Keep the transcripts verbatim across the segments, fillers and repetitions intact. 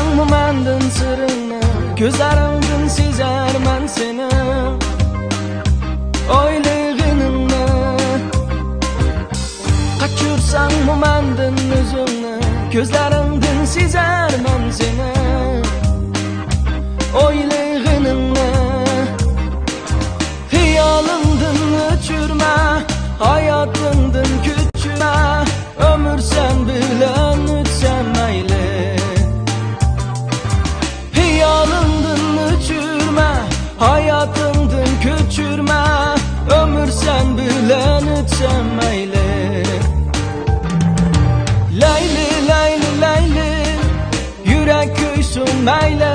مەندىن سىرىڭنى، كۆزلىرىڭدىن سېزەرمەن سېنىڭ ئويلىغىنىڭنى. قاچۇرساڭمۇ مەندىن ئۆزۈڭنى، كۆزلىرىڭدىن سېزەرمەن سېنىڭ ئويلىغىنىڭنى. خىيالىڭدىن ئۆچۈرمە، ھاياتىڭدىن كۆچۈرمە، ئۆمۈر سەن بىلەن ئۆتسە مەيلى. خىيالىڭدىن ئۆچۈرمە، ھاياتىڭدىن كۆچۈرمە، ئۆمۈر سەن بىلەن ئۆتسە مەيلى. لەيلى، لەيلى، لەيلى، يۈرەك كۆيسۇن مەيلى.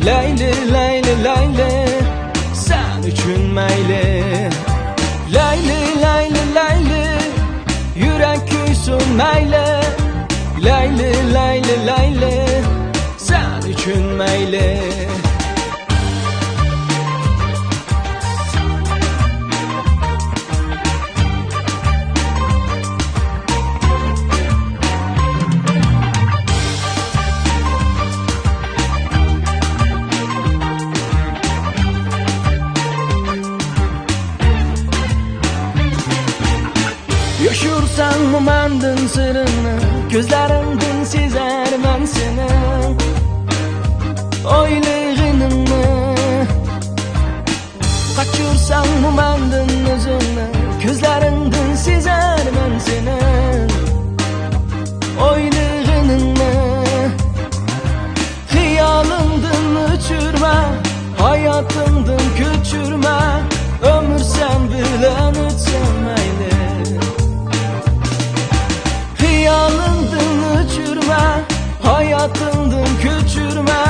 لەيلى، لەيلى، لەيلى، سەن ئۈچۈن مەيلى. لەيلى، لەيلى، لەيلى، يۈرەك كۆيسۇن مەيلى. لەيلى، لەيلى، لەيلى، سەن ئۈچۈن مەيلى. يوشۇرساڭمۇ مەندىن سىرىڭنى، كۆزلىرىڭدىن سېزەرمەن سېنىڭ ئويلىغىنىڭنى. قاچۇرساڭمۇ مەندىن ئۆزۈڭنى، كۆزلىرىڭدىن سېزەرمەن سېنىڭ ئويلىغىنىڭنى. خىيالىڭدىن ئۆچۈرمە، ھاياتىڭدىن كۆچۈرمە، ئۆمۈر سەن بىلەن ئۆتسە مەيلى. خىيالىڭدىن ئۆچۈرمە، ھاياتىڭدىن كۆچۈرمە،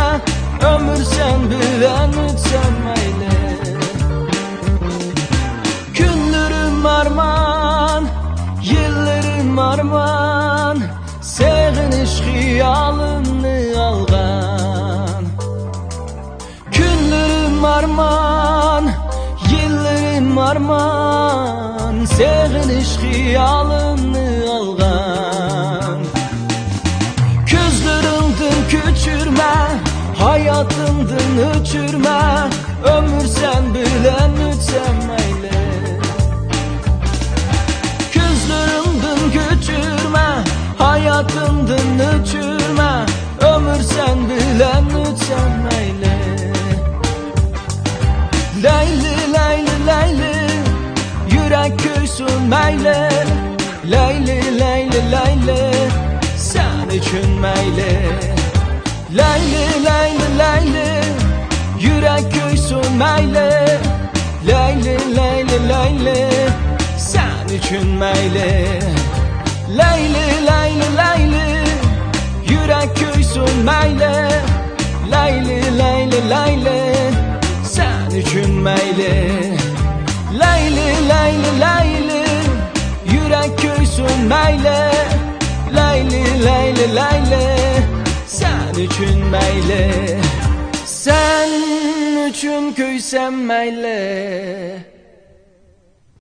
ئۆمۈر سەن بىلەن ئۆتسە مەيلى. كۈنلىرىم ئارمان، يىللىرىم ئارمان، سېغىنىش خىيالىمنى ئالغان. كۈنلىرىم ئارمان، يىللىرىم ئارمان، سېغىنىش خىيالىمنى ئالغان. كۆزلىرىڭدىن كۆچۈرمە، ھاياتىڭدىن ئۆچۈرمە، ئۆمۈر سەن بىلەن ئۆتسە مەيلى. كۆزلىرىڭدىن كۆچۈرمە، ھاياتىڭدىن ئۆچۈرمە، ئۆمۈر سەن بىلەن ئۆتسە مەيلى. لەيلى، لەيلى، لەيلى، يۈرەك كۆيسۇن مەيلى. لەيلى، لەيلى، لەيلى، سەن ئۈچۈن مەيلى. لەيلى، لەيلى، لەيلى، يۈرەك كۆيسۇن مەيلى. لەيلى، لەيلى، لەيلى، سەن ئۈچۈن مەيلى. لەيلى، لەيلى، لەيلى، يۈرەك كۆيسۇن مەيلى. لەيلى، لەيلى، لەيلى، سەن ئۈچۈن مەيلى. لەيلى، لەيلى، لەيلى، يۈرەك كۆيسۇن مەيلى. لەيلى، لەيلى، لەيلى، سەن ئۈچۈن مەيلى. سەن ئۈچۈن كۆيسەم مەيلى.